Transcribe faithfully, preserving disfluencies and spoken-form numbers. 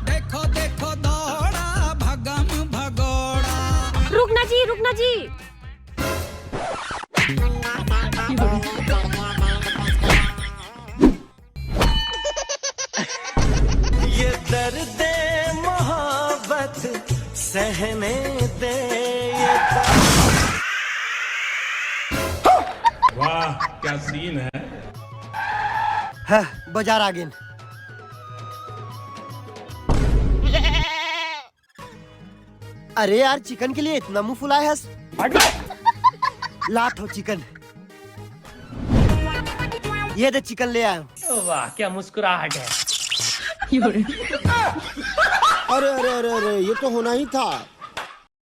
देखो देखो दौड़ा भगम भगोड़ा। रुकना जी, रुकना जी। ये दर्द मोहब्बत सहने दे, ये दर्द। वाह, क्या सीन है। हाँ, बाजार आ गेन। अरे यार, चिकन के लिए इतना मुंह फुलाए हस। लात हो चिकन। ये दे, चिकन ले आया हूँ। वाह, क्या मुस्कुराहट है। अरे अरे अरे अरे, ये तो होना ही था।